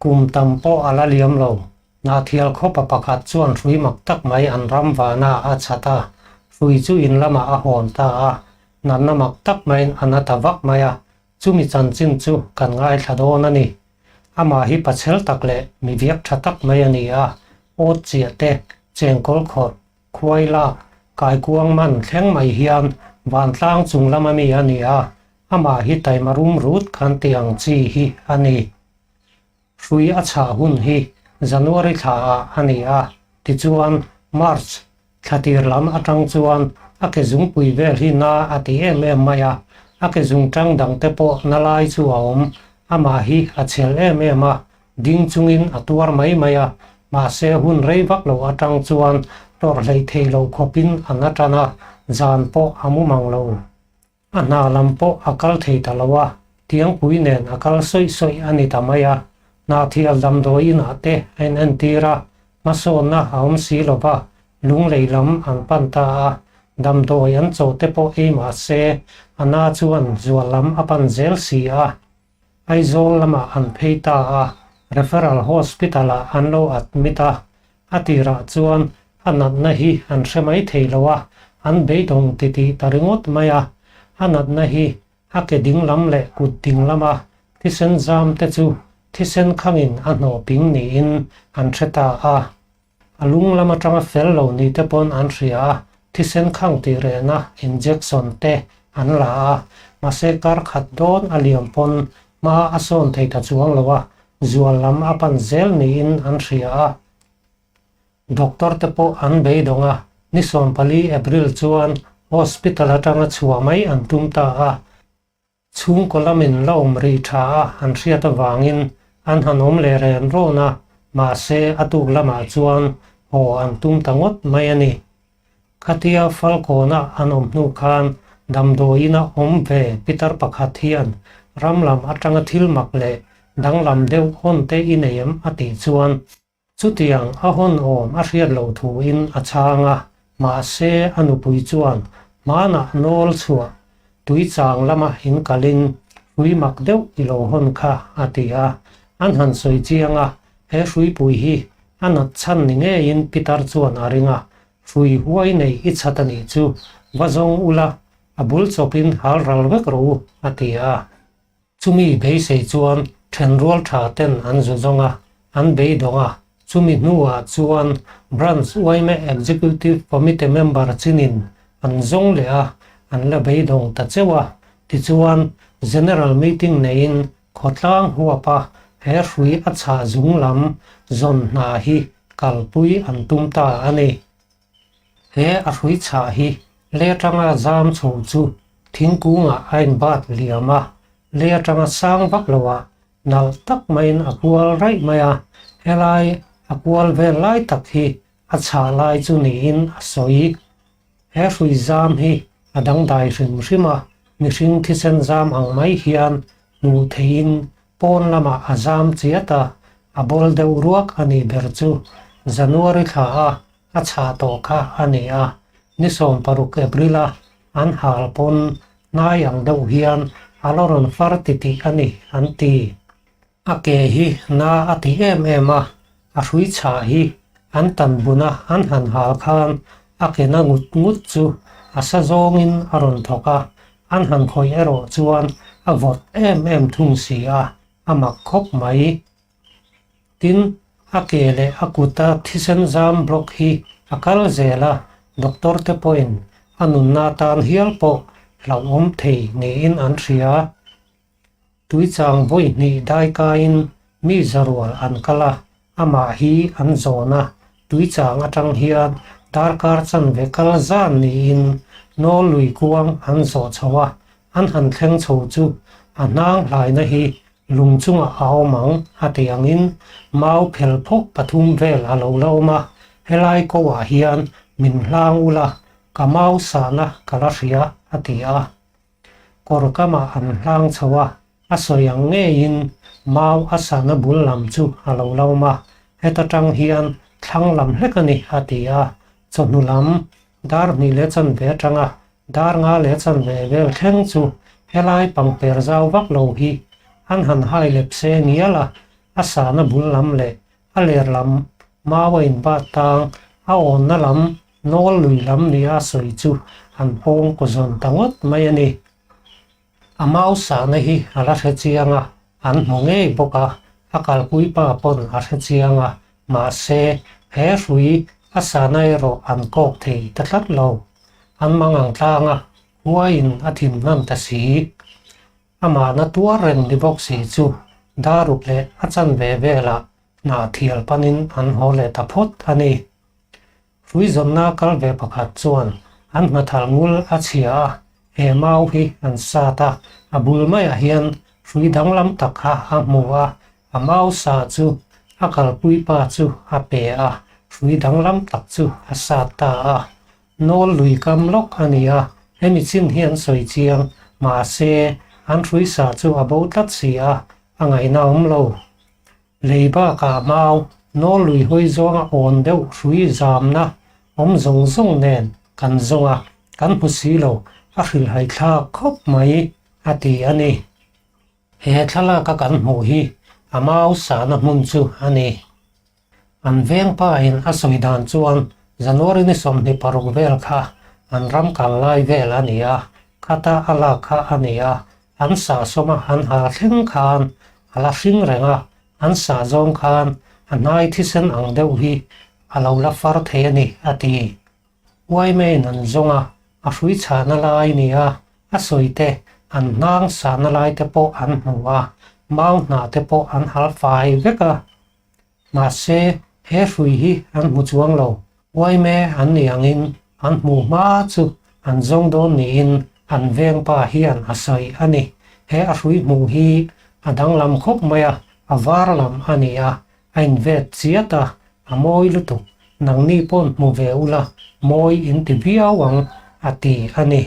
Kum tam pawh a la liam lo. Hnahthial khawpa pakhat chuan hrui mak tak mai an ram vana a chhat a, hrui chu in lamah a hawn ta a, natna mak tak maiin a na ta vak mai a, chumi chanchin chu kan ngaithla dawn a ni. Amah hi pachhel tak leh mi viak tha tak mai a ni a, awt chiah te, chengkawl khawrh, khuai lak, kaikuang man thleng mai hian vantlang chung lama mi a ni a, amah hi taima rum rut kan tih ang chi hi a ni. Hrui a chhah hun hi January thla ah a ni a, tichuan March thla tir lam atang chuan a ke zungpui vel hi na a ti em em mai a, a ke zungtang dang te pawh na lai chu a awm, amah hi a chhel em em a, ding chungin a tuar mai mai a, mahse hun rei vak lo atang chuan tawrh hleih theih loh khawpin a na tan a, zan pawh a mu mang lo. A hna lam pawh a kal thei ta lo a, tiangpui nen a kal sawih sawih a ni ta mai a. Hnahthial damdawi inah te a inentir a, hmasawnna a awm si lo va, lunglei lam an pan ta a. Damdawi an chawh te pawh ei mah se, a na chuan zual lam a pan zel si a. Aizawl lamah an phei ta a, Referral Hospital-ah an lo admit a. A tirah chuan a natna hi an hre mai thei lo a, an beidawng titih ta ringawt mai a. A natna hi a ke dinglam leh kut dinglama thisen zam te chu thisen khangin a hnawh ping niin an hre ta a. A lung lam atanga fel lo ni te pawn an hria a, thisen khang tih rehna injection te an la a, mahse kar khat dawn a liam pawn hma a sawn thei ta chuang lo a, zual lam a pan zel niin an hria a. Doctor te pawh an beidawng a, ni 14 April chuan hospital atanga chhuah mai an tum ta a. Chhungkaw lamin la awm rih tha a an hriat avangin an han awm leh ren rawn a, mahse a tuk lamah chuan haw an tum ta ngawt mai a ni. Khatia Falkawna an awm hnu khan damdawiin a awm ve pitar pakhat hian ram lam atanga thil mak leh danglam deuh hawn te i nei em a tih chuan Chutiang a hawn awm a hriat loh thuin a chhang a, mahse a nupui chuan hmanah nawl chhuah tui chang lama in kalin hrui mak deuh i lo hawn kha a ti a. An han sawi chiang a, he hruipui hi a nat chhan ni ngeiin pitar chuan a ring a, hrui huai nei i chhat a nih chu va zawng ula, a bul chawpin hal ral vek rawh u a ti a. Chumi beisei chuan thenrual tha ten an zu zawng a, an beidawng a. Chumi hnuah chuan Branch yma Executive Committee member chinin an zawng leh a, an la beidawng ta cheuh a. Tichuan, General Meeting neiin khawtlang huapa he hrui a chhah zung lam zawn hna hi kalpui an tum ta a ni. He a hrui chhah hi lei atanga zam chho chu thingkungah a inbat liam a, lei atanga sang vak loah nalh tak maiin a kual raih mai a, helai a kual vel lai tak hi a chhah lai chu niin a sawi. He hrui zam hi a dangdai hrim hrim a, mihring thisen zam ang mai hian hmuh theihin pawn lamah a zam chiat a, a bawl deuh ruak a nih ber chu January thla a a chhah tawh kha a ni a, ni 16 April a an hal pawn hnai ang deuh hian a la rawn far titih a ni an ti. A ke hi na a ti em em a, a hrui chhah hi an tan buna an han hal khan a ke na ngut ngut chu a sa zawngin a rawn thawk a, an han khawih erawh chuan a vawt em em thung si a, a mak khawp mai. Tin, a ke leh a kuta thisen zam block hi a kal zel a, doctor te pawhin a nunna atan hial pawh hlauhawm thei niin an hria. Tuichang vawi hnih daikaiin mi zarual an kal a, amah hi an zawn a, tuichang atang hian darkar chanve kal zan niin Nawl lui kuang an zawh chho a, an han thleng chho chu a hnang hlaina hi lung chungah a awm ang a ti angin mau phel phawk pathum vel a lo la awm a, helai ko ah hian min hlang ula ka mau sahna ka la hria a ti a. Kawr kamah an hlang chho a, a sawi ang ngeiin mau a sahna bul lam chu a lo la awm a, heta tang hian thlang lam hlek a ni a ti a, chawhnu lam dar hnih leh chanve atanga Dar nga leh chanve vel thleng chu helai pangper zau vak lo hi an han hai lep se ngial a, A sahna bul lam leh a ler lam mau a inbat tang, a awnna lam nawl lui lam nia a sawi chu an pawng kaw zawn ta ngawt mai a ni. A mau sahna hi a la hre chiang a, an hmu ngei bawk a, a kalpui pa pawn a hre chiang a, mahse he hrui a sahna erawh an kawk thei ta tlat lo. An mangang tlang a, huaiin a thim hnan ta si. Amahna tuar reng ni bawk si chu daruk leh a chanve velah hnah thial panin an haw leh ta phawt a ni. Hruizawnna kal ve pakhat chuan an hnathal ngul a chhia a, he mau hi an sat a, a bul maiah hian hrui danglam tak kha a hmu a, a mau sa chu a kalpui pa chu a pe a, hrui danglam tak chu a sat ta a. Nawl lui kam lawk a ni a, hemi chin hi an sawi chiang, mahse an hrui sa chu a bo tlat si a, a ngaihna awm lo. Lei bakah mau, nawl lui hawi zawnga awn deuh hrui zamna awm zawng zawng nen kan zawng a, kan hmu si lo, a hrilhhai thlak khawp mai, a ti a ni. He thlalaka kan hmuh hi a mau sahna hmun chu a ni. An veng pain a sawi dan chuan January ni 26 vel kha an ram kal lai vel a ni a, khata a lak kha a ni a, an sah sawma an ha thleng khan a la hring reng a, an sah zawng khan a hnai thisen ang deuh hi a lo la far thei a ni, a ti. Uaimeiin an zawng a, a hrui chhahna lai nia a sawi te, an hnang sahna lai te pawh an hmu a, mau hnah te pawh an hal fai vek a. Mahse, he hrui hi an hmu chuang lo. Uaime an nih angin an hmuh hma chu an zawng dawn niin an vengpa hian a sawi a ni. He a hrui hmuh hi a danglam khawp mai a, a var lam a ni a, a invet chiat a, a mawi lutuk. Nangni pawn hmu ve ula, mawi in ti viau ang, a ti a ni.